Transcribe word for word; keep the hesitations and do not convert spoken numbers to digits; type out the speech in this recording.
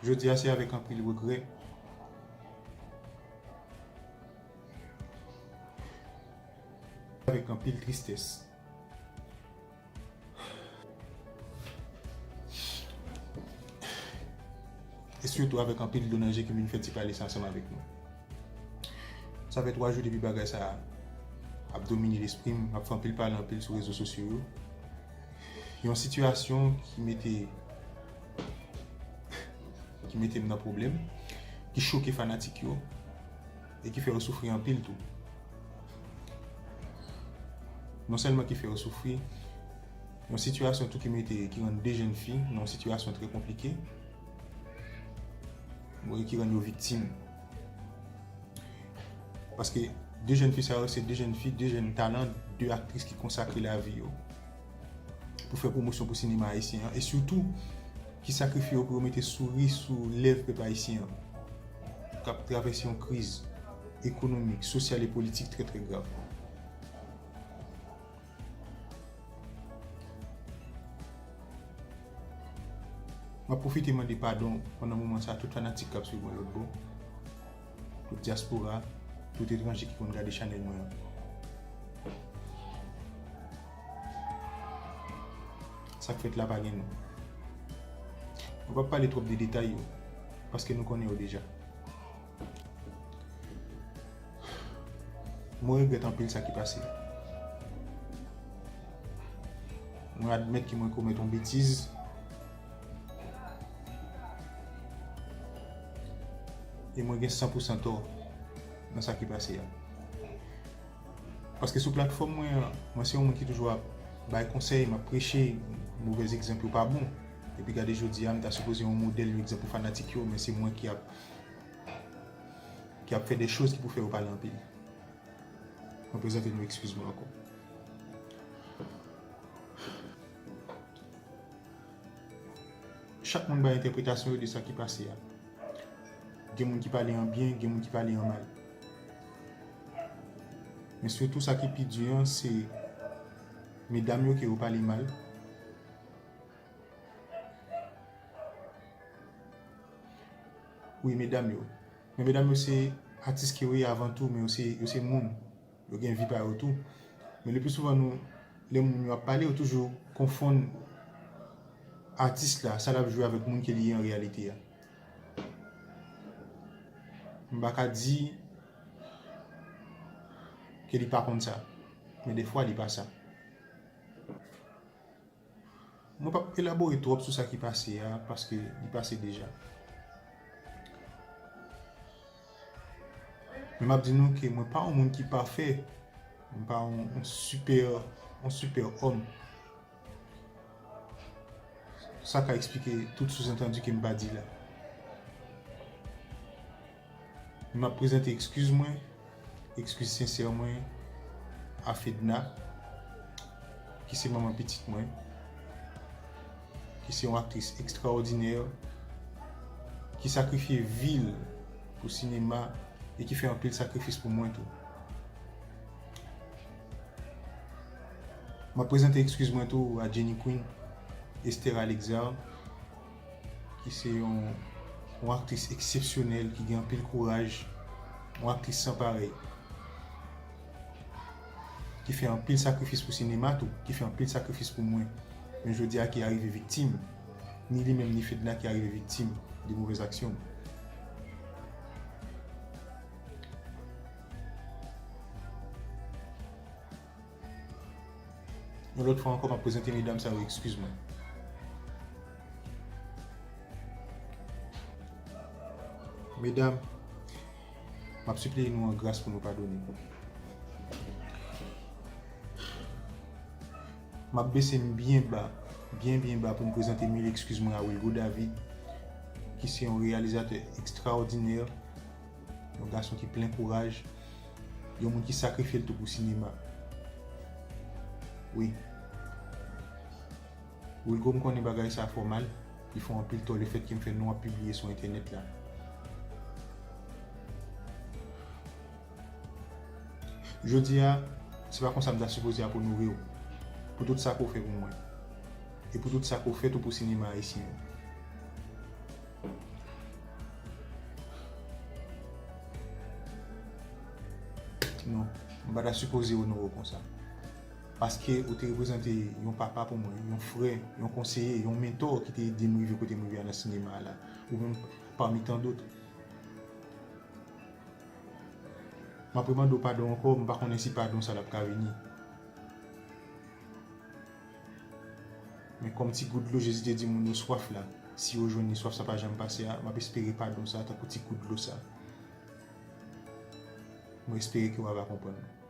Jodi a, se avèk anpil regrè, avèk anpil tristès, e sitou avèk anpil dlo nan je ke m vin fè ti pale sa ansanm avèk nou. Sa fè twa jou depi bagay sa a ap domine lespri m, m ap fè anpil pale anpil sou rezo sosyo yo. Yon sitiyasyon ki mete, ki mete m nan pwoblèm, ki choke fanatik yo, e ki fè yo soufri anpil tou. Non sèlman ki fè yo soufri, yon sitiyasyon tou ki mete, ki rann de jèn fi nan yon sitiyasyon trè konplike, e ki rann yo viktim. Paske de jèn fi sa yo, se de jèn fi, de jèn talan, de aktris ki konsakre lavi yo pou fè pwomosyon pou sinema ayisyen an, e sitou ki sakrifye yo pou yo mete souri sou lèv pèp ayisyen an, k ap travèse yon kriz ekonomik, sosyal e politik trè, trè grav. M ap pwofite mande padon pandan moman sa a tout fanatik k ap swiv mwen lòt bò, tout dyaspora, tout etranje ki konn gade chanèl mwen an. Sa k fèt la pa gen non. Mwen p ap pale twòp de detay yo, paske nou konnen yo deja. Mwen regrèt anpil sa ki pase. Mwen admèt ke mwen komèt yon betiz. E mwen gen san pou san tò nan sa ki pase a. Paske sou platfòm mwen an, mwen se yon moun ki toujou ap bay konsèy, m ap preche, movèz egzanp yo pa bon. Epi gade jodi a, m ta sipoze yon modèl, yon egzanp pou fanatik yo, men se mwen ki ap ki ap fè de choz ki pou fè yo pale anpil. Mwen prezante nou ekskiz mwen ankò. Chak moun bay entèpretasyon yo de sa ki pase a. Gen moun ki pale an byen, gen moun ki pale an mal. Men sitou sa ki pi di an, se medam yo ke yo pale mal. Wi, medam yo. Men medam yo se atis ke yo ye avan tou, men yo se, yo se moun. Yo gen vi pa yo tou. Men le pli souvan nou, lè moun yo ap pale, yo toujou konfonn atis la, sa l ap jwe avèk moun ke li ye an reyalite a. M pa ka di ke li pa konn sa, men defwa li pa sa. Mwen p ap elabore twòp sou sa ki pase a, paske li pase deja. Men m ap di nou ke mwen pa yon moun ki pafè, mwen pa yon, yon sipè, yon sipè òm. Sa ka eksplike tout souzantandi ke m pa di la. M ap prezante ekskiz mwen, ekskiz sensè mwen a Fedna, ki se manman pitit mwen, ki se yon aktris ekstraòdinè, ki sakrifye vi l pou sinema e ki fè anpil sakrifis pou mwen tou. M ap prezante ekskiz mwen tou a Jenny Queen, Esther Alexard, ki se yon, yon aktris eksepsyonèl, ki gen anpil kouraj, yon aktris san parèy, ki fè anpil sakrifis pou sinema tou, ki fè anpil sakrifis pou mwen. Men jodi a ki arive viktim, ni li menm ni Fedna ki arive viktim de movèz aksyon m. Yon lòt fwa ankò, m ap prezante medam sa yo ekskiz mwen. Medam, m ap sipliye nou an gras pou nou padone m. M ap bese m byen ba, byen, byen ba pou m prezante mil ekskiz mwen a Wilgo David, ki se yon reyalizatè ekstraòdinè, yon gason ki plen kouraj, yon moun ki sakrifye l tou pou sinema. Wi. Wilgo, m konnen bagay sa fè w mal, li fè w anpil tò lefètke m fè non w ap pibliye sou entènèt la. Jodi a, se pa konsa m ta sipoze ap onore w, pou tout sa ke w fè pou mwen, e pou tout sa ke w fè tou pou sinema ayisyen an. M pa ta sipoze onore w konsa. Paske ou te reprezante yon papa pou mwen, yon frè, yon konseye, yon mentò ki te ede m rive kote m rive a nan sinema a la. Ou menm pami tan dòt. M ap remande w padon ankò, m pa konnen si padon sa l ap ka vini. Men kòm ti gout dlo Jezi te di moun yo swaf la, si yo jwenn li, swaf sa pa janm pase a, m ap espere padon sa tankou ti gout dlo sa. Mwen espere ke w ava konprann mwen.